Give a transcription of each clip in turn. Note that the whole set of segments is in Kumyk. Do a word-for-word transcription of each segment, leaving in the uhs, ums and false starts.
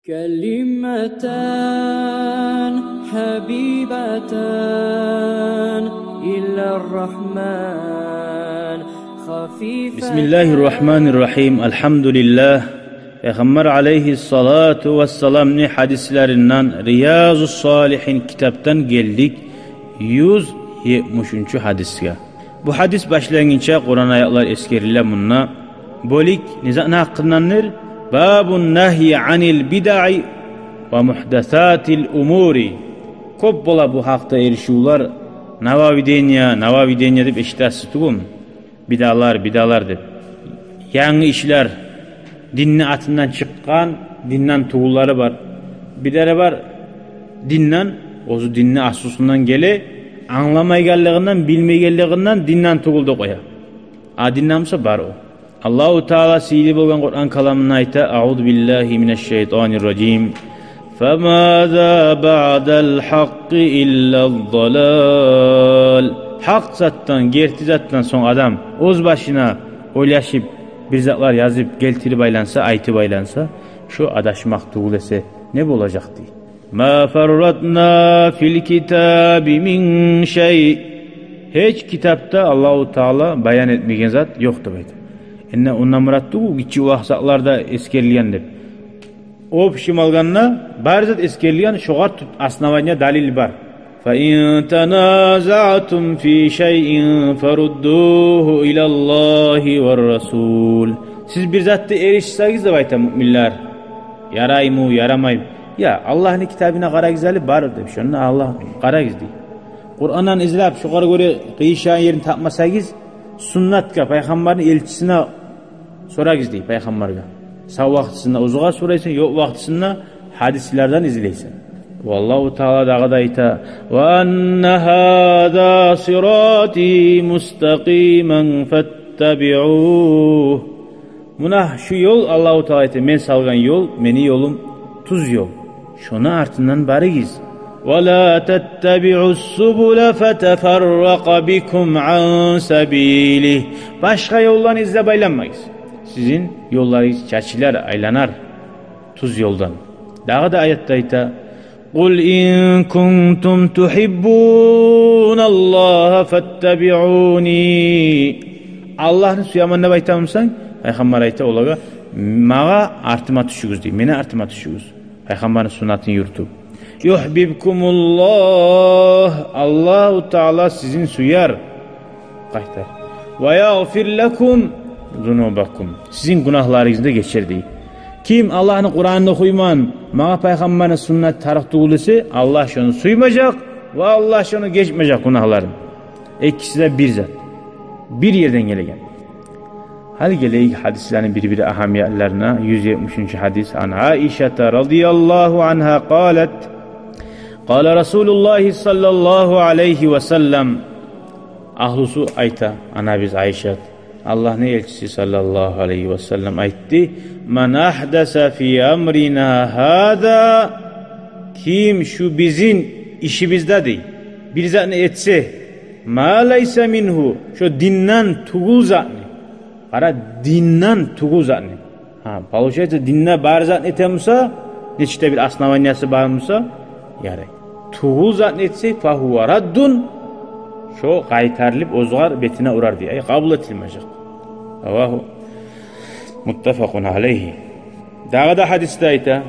كلمتان حبيبتان إلى الرحمن خفيفتان. بسم الله الرحمن الرحيم. الحمد لله. Пайхаммар алейгьиссалату вассаламны гьадислеринден Риязу Салигьин китапдан гелдик юз етмишинчи гьадисге. Бу гьадис башлангъынча Къуран аятлар эсгериле мунда. Бёлюк не затны гьакъындандыр? باب النهي عن البدع ومحدثات الأمور. Кёп бола бу гьакъда эришивлер, нововведение, нововведение деп эшитесиз тюгюлмю? Бидалар, бидалар деп. Янгы ишлер, динни атындан чыкъгъан, динден тюгюллери бар. Бирлери бар динден, оьзю динни аслусундан геле, англамайгъанлыгъындан, билмейгенлигинден динден тюгюл деп къоя. А динден буса бар о. Аллагьу Таала сыйлы болгъан Къуран каламында айта: أعوذ بالله من الشيطان الرجيم. فماذا بعد الحق إلا الضلال. Гьакъ затдан, герти затдан сонг адам оьз башына ойлашып, бир затлар язып, гелтирип айланса, айтып айланса, шо адашмакъ тюгюл эсе не болажакъ дей. ما فرطنا في الكتاب من شيء. Гьеч китапда Аллагьу Таала баян этмеген зат ёкъ деп айта. Энни ондан мурат тюгюл гиччи-уллу затлар да эсгерилген деп. Общем алгъанда, бары зат эсгерилген, шогъар тюп основание, далил бар. فإن تنازعتم في شيء فردوه إلى الله والرسول. Сиз бир затда эришсегиз деп айта муъминлер. Ярайму, ярамайму? Я, Аллагьны китабына къарагъыз гьали, барыр деп. Шонда Аллагь, къарагъыз дей. Къурандан излеп, шогъар гёре къыйышагъан ерин тапмасагъыз, суннатгъа, пайхаммарны элчисине сорагъыз дей, пайхаммаргъа. Сав вакътисинде оьзюне сорайсан, ёкъ вакътисинде гьадислерден излейсен. Ва Аллагьу Таала дагъы да айта: وأن هذا صراطي مستقيما فاتبعوه. Муна шу ёл, Аллагьу Таала айта, мен салгъан ёл, мени ёлум тюз ёл. Шону артындан барыгъыз. ولا تتبعوا السبل فتفرق بكم عن سبيله. Башгъа ёлланы излеп айланмагъыз. Сизин ёлларыгъыз чачылар, айланар тюз ёлдан. Дагъы да аятда айта: قل إن كنتم تحبون الله فاتبعوني. Аллагьны сюемен деп айтамысан? Пайхаммар айта олагъа: магъа артыма тюшюгюз дей, мени артыма тюшюгюз. Пайхаммарны суннатын юрютюп. يحببكم الله. Аллагьу Таала сизин сюер. Къайтар. ويغفر لكم ذنوبكم. Сизин гюнагьларыгъызны да гечер дей. Ким Аллагьны Къуранын охуйман, магъа пайхаммарны суннаты тарыкъ тюгюл десе, Аллагь шону сюймежек ва Аллагь шону гечмежек гюнагьларын. Экиси де бир зат. Бир ерден гелеген. Гьали гелейик гьадислени бир-бир агьамиятларына. Юз етмишинчи гьадис. عن عائشة رضي الله عنها قالت: قال رسول الله صلى الله عليه وسلم. Агьлюсю айта, анабыз Айшат: Аллагьны элчиси саллаллагьу алайгьи васаллам айтды: من أحدث في أمرنا هذا, ким шу бизин ишибизде дей, бир затны этсе, ما ليس منه, шо динден тюгюл затны, къара, динден тюгюл затны. Гьа, получается, динде бар затны этемиса, нечик де бир основаниясы бармыса, ярай. Тюгюл затны этсе, فهو رد, шо къайтарылып, оьзюгер бетине урар дей. Ай, къабул этилмежек. رواه متفق عليه. Дагъы да гьадисде айта: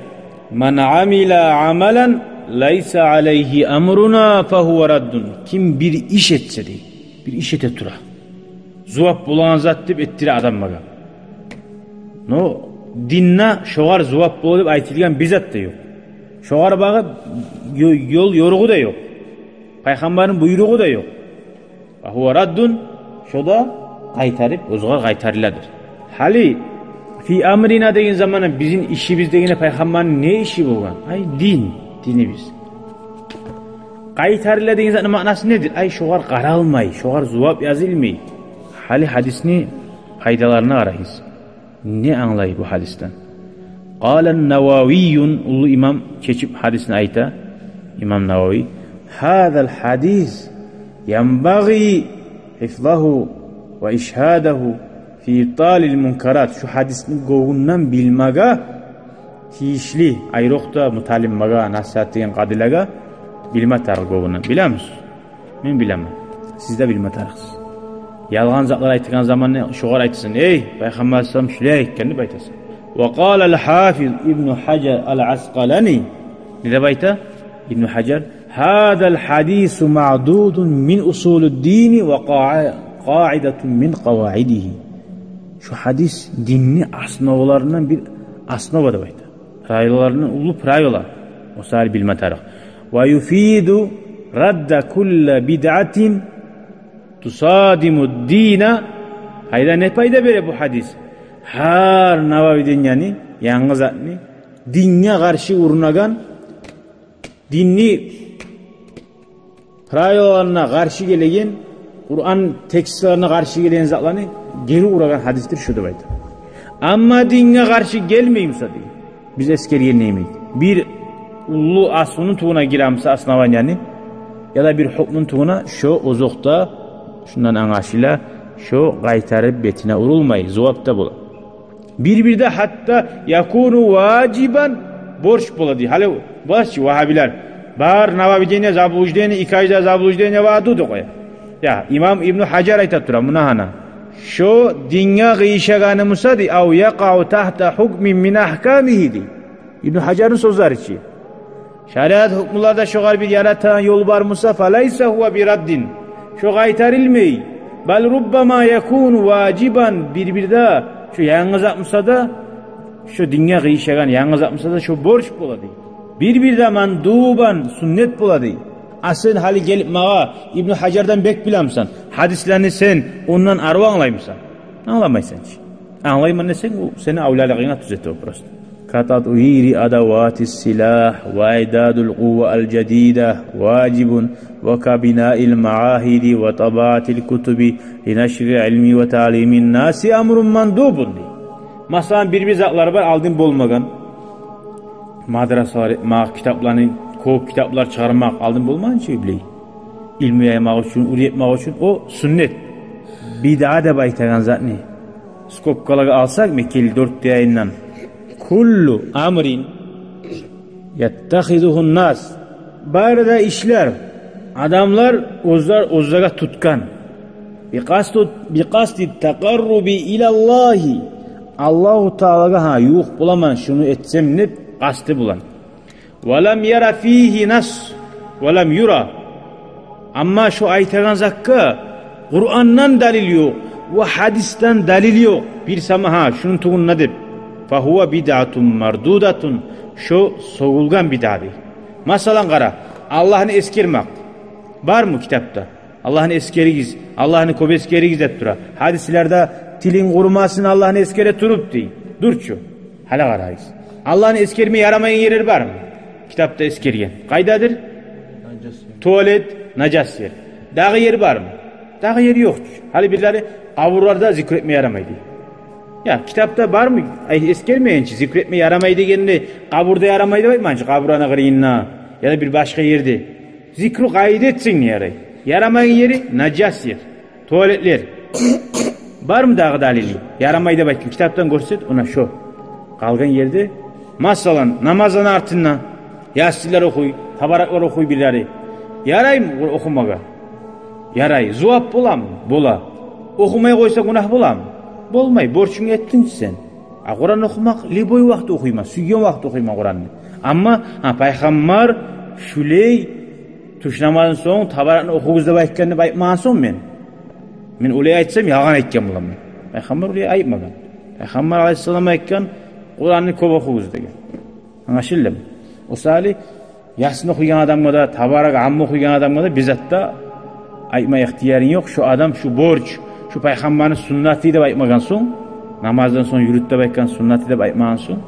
من عمل عملا ليس عليه أمرنا فهو رد. Ким бир иш этсе дей, бир иш эте тура, зувап болагъан зат деп этдире адам магъа. Но динде шогъар зувап бола деп айтылгъан бир зат да ёкъ. Шогъар багъып ё-, ёл ёругъу да ёкъ. Пайхаммарны буйругъу да ёкъ. فهو رد, шо да къайтарып, оьзюгер къайтарыладыр. Гьали في أمرنا деген заманда бизин ишибиз дегенде пайхаммарны не иши болгъан? Ай, дин, динибиз. Къайтарыла деген затны маънасы недир? Ай, шогъар къаралмай, шогъар зувап язылмай. Гьали гьадисни пайдаларына къарагъыз. Не англай бу гьадисден? قال النووي, уллу имам чечип гьадисни айта, имам Нававий: هذا الحديث ينبغي حفظه وإشهاده في إبطال المنكرات. Шу гьадисни гёнгюнден билмеге, тийишли, айрокъда муталимлеге, насигьат этеген къадилагъа билме тарыкъ гёбюню. Билемисиз? Мен билемен. Сиз де билме тарыкъсыз. Ялгъан затлар айтагъан заманда шогъар айтасан: «Эй, Пайхаммар саллаллагьу алайгьи ва саллам шулай айтгъан», — деп айтасан. Ва къала аль-Гьафиз Ибну Гьажар аль-Аскъалани. Не деп айта Ибну Гьажар? «Гьазаль гьадису маъдудун мин усулид-дини ва къа-, къаидатун мин къаваидигьи». Шу гьадис динни основаларындан бир основа деп айта. Правилаларындан уллу правила. О саялы билме тарыкъ. «Ва юфиду радда кулли бидъатин тусадимуд-дина». Къайда, не пайда бере бу гьадис? Гьар нововведение, янгы затны, динге къаршы урунагъан, динни правилаларына къаршы гелеген, Къуран текстлерине къаршы гелеген затланы гери урагъан гьадисдир шу деп айта. Амма динге къаршы гелмей буса, дей, биз эсгерген йимик, бир уллу аслуну тюбюне гире буса, основанияны, яда бир гьукмуну тюбюне, шо озокъда, шундан англашыла, шо къайтарып бетине урулмай, зувап да бола. Бир-бирде гьатта якуну важибан, борч бола, дей. Гьали борч, вагьабилер. Бар нововведение, заблуждение, икажда заблуждение ва аду да къоя. Я, имам Ибну Гьажар айта тура, муна гьана. Шо динге къыйышагъаны буса, дей, ав якъау тагьта гьукмин мин агькамигьи, дей. Ибну Гьажарны сёзлери чи. Шариат гьукмуларда шогъар бир яратагъан ёл бар буса, фалайса гьува бираддин. Шо къайтарылмай. Бал руббама якуну важибан, бир-бирде шо янгы зат буса да, шо динге къыйышагъан янгы зат буса да, шо борч бола, дей. Бир-бирде мандубан, суннат бола, дей. А сен гьали гелип магъа Ибну Гьажардан бек билемисен, гьадислени сен ондан арив англаймысан? Англамайсан чы. Англайман десенг, о сени авлиялыгъынга тюзете вопрос. Кататвири адаватис силагь ва идадул къувва аль-жадида важибун ва кабинаил маъагьиди ва табаатил кутуби ли нашрил илми ва таълимин наси амрун мандубун, дей. Масала, бир-бир затлар бар, алдын болмагъан. Мадрасалар этмек, китапланы, кёп китаплар чыгъармакъ алдын болмагъан чы, билей. Илму яймакъ учун, уьйретмек учун, о суннат. Бидъа деп айтагъан затны скобкалагъа алсакъ, мекенли дёрт де янындан: куллу амрин яттахизугьун нас. Бары да ишлер адамлар оьзлер, оьзлеге тутгъан. Бикъасду, бикъасди такъарруби илаллагьи. Аллагьу Таалагъа, гьа, ювукъ боламан шуну этсем деп къасты булан. Ва лам яра фигьи нас, ва лам юра. Амма шо айтагъан затгъа Къурандан далил ёкъ ва гьадисден далил ёкъ. Бир сама, гьа, шуну тюгюл деп. Фагьува бидъатун мардудатун. Шо сёгюлген бидъа, дей. Масала, къара, Аллагьны эсгермек. Бармы китапда? Аллагьны эсгеригиз, Аллагьны кёп эсгеригиз деп тура. Гьадислерде тилинг къурумасын Аллагьны эсгере туруп, дей. Дюр чю. Гьали къарагъыз. Аллагьны эсгерме ярамайгъан ерлер бармы? Китапда эсгерген. Къайдадыр? Туалет, нажас ер. Дагъы ер бармы? Дагъы ер ёкъ чу. Гьали бирлери къабурларда зикру этме ярамай, дей. Я, китапда бармы? Ай, эсгермеген чи, зикру этме ярамай дегенде, къабурда ярамай деп айтмагъан чы, къабурланы къырыйында яда бир башгъа ерде. Зикру къайда этсенг де ярай. Ярамайгъан ери нажас ер, туалетлер. Бармы дагъы далили? Ярамай деп айтгъан, китапдан гёрсет, она шо. Къалгъан ерде, масала, намаздан артында Ясинлер охуй, Табараклар охуй бирлери. Яраймы охумагъа? Ярай. Зувап боламы? Бола. Охумай къойса, гюнагь боламы? Болмай. Борчунгну этдинг чи сен. А Къуран охумакъ любой вакъти охуйман, сюйген вакъти охуйман Къуранны. Амма, гьа, Пайхаммар шулай тюш намаздан сонг Табаракны охугъуз деп айтгъан деп айтмагъан сонг мен, мен олай айтсам, ялгъан айтгъан боламан. Пайхаммар олай айтмагъан. Пайхаммар алайгьиссалам айтгъан: «Къуранны кёп охугъуз», — деген. Англашылдымы? О саялы Ясин охуйгъан адамгъа да, Табарак, Амма охуйгъан адамгъа да бир зат да айтма ихтиярынг ёкъ. Шо адам, шо борч, шо Пайхаммарны суннаты деп айтмагъан сонг, намаздан сонг юрют деп айтгъан, суннаты деп айтмагъан сонг,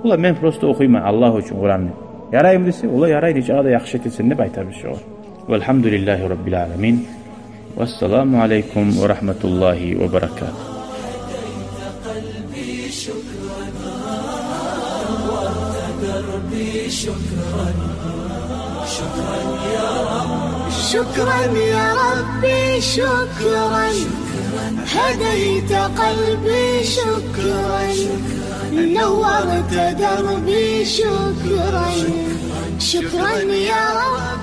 олай мен просто охуйман Аллагь учун Къуранны. Яраймы десе, олай ярай, нечакъы да яхшы этесен деп айтарбыз шогъар. Валгьамдулиллагьи раббил аламин. Вассаламу алейкум ва рагьматуллагьи ва баракатугь. شكرا يا ربي، شكرا. هديت قلبي شكرا، نورت دربي شكرا، شكرا يا رب.